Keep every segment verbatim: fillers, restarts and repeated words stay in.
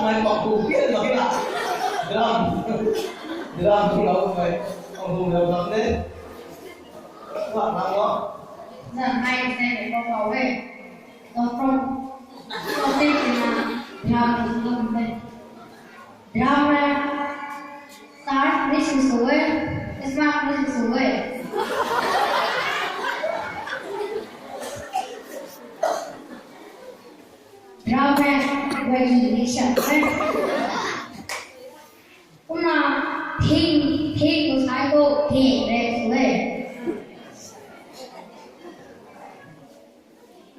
Mai pak bu pian mak na. Drum. Drum bu lau mai. Ang bu lau mak ne. Wa mak lo. Zan mai se ko ko we. Ko ko. Ko se na. Drum bu lau mai. Drum ra. Start ni su su we. Start ni su su we. Drum ra. Wagi ni shan we. Kumna thing, thing ko sai ko, thing re su e.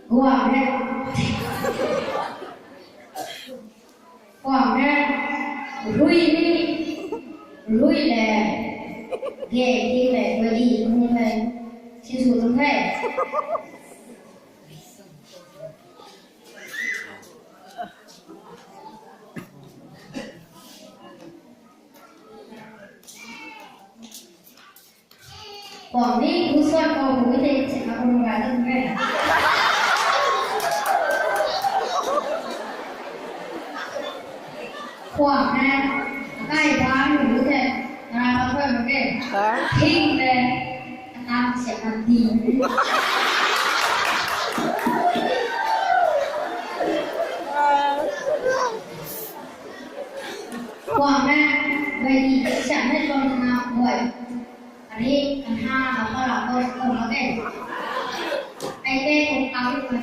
Guang re. Guang re. Rui ni, rui le. Ge, thing le, wagi, thing le. Sinsw tuang the. Kuang ni bu sat khou bu tei chek na kum ga tang e. Kuang ne, kai bang bu tei, na pa koi mak e. Hah? Thing tei, atang chek na ti. Kuang ne, bai di chak ne tuang na guay. Ari, kan ha, na pa la ko, ko ma ke. Ai te, ko ka ko.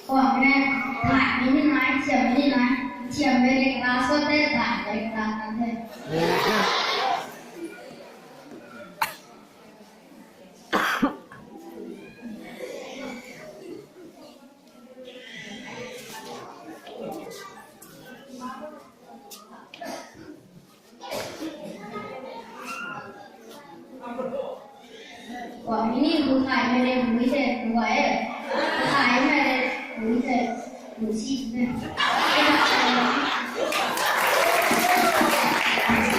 Kuang ne, thai ni nai, chiam ni nai, chiam ni nai, ka so te, thai ni ka kan te. Kuang ni bu thai mei le bu se bu e. Bu thai mei le bu se bu si ne.